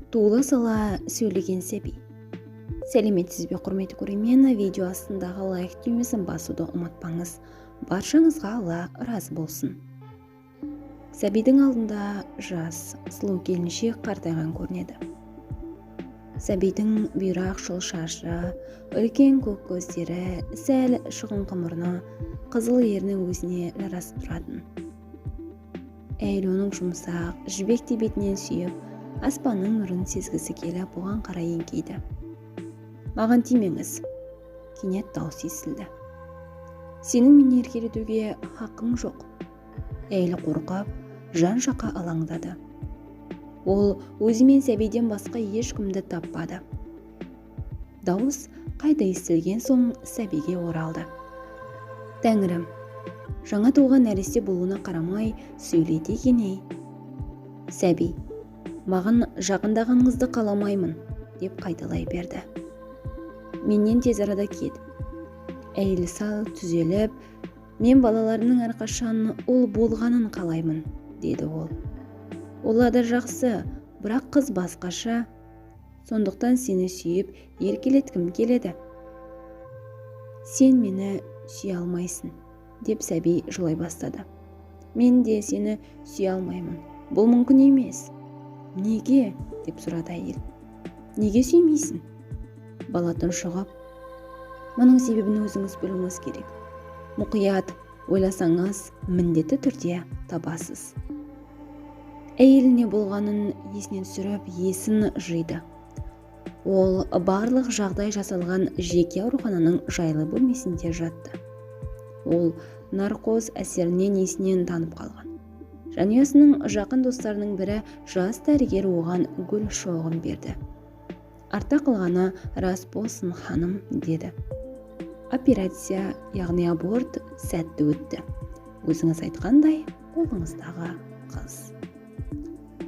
Туыла сала сөйлеген сәби. Сәлеметсіз бе, құрметті көрермен! Видео астындағы лайк түймесін басуды ұмытпаңыз. Баршаңызға Алла разы болсын. Сәбидің алдында жас, сұлу келіншек қартайған көрінеді. Сәбидің бұйра ақшыл шашы, үлкен көк көздері, сәл шығыңқы мұрны, қызыл ерні өзіне жарасып тұратын. Әйел оның жұмсақ, жібектей бетінен сүйіп, аспанның нұрын сезгісі келіп, оған қарай еңкейді. «Маған тимеңіз!» Кенет дауыс естілді. «Сенің мені еркелетуге хақың жоқ!» Әйел қорқып, жан жаққа алаңдады. Ол өзі мен сәбиден басқа ешкімді таппады. Дауыс қайта естілген соң, сәбиге оралды. Тәңірім, жаңа туған нәресте болуына қарамай, сөйлейді екен, ей! Сәби: «Маған жақындағаныңызды қаламаймын», – деп қайталай берді. «Менен тез арада кет!» Әйел сәл түзеліп, «Мен балаларымның әрқашан ұл болғанын қалаймын», – деді ол. «Олар да жақсы, бірақ қыз басқаша. Сондықтан сені сүйіп, еркелеткім келеді». «Сен мені сүйе алмайсың», – деп сәби жылай бастады. «Мен де сені сүйе алмаймын. Бұл мүмкін емес». «Неге?» – деп сұрады әйел. «Неге сүймейсің?» Бала тұншығып: «Мұның себебін өзіңіз білуіңіз керек. Мұқият ойласаңыз, міндетті түрде табасыз». Әйеліне болғанын есіне түсіріп, есін жиды. Ол барлық жағдай жасалған жеке аурухананың жайлы бөлмесінде жатты. Ол наркоз әсерінен есінен танып қалған. Жанұясының жақын достарының бірі, жас дәрігер, оған гүл шоғын берді. «Артта қалғаны рас болсын, ханым», – деді. «Операция, яғни аборт, сәтті өтті. Өзіңіз айтқандай, қолыңыздағы қыз».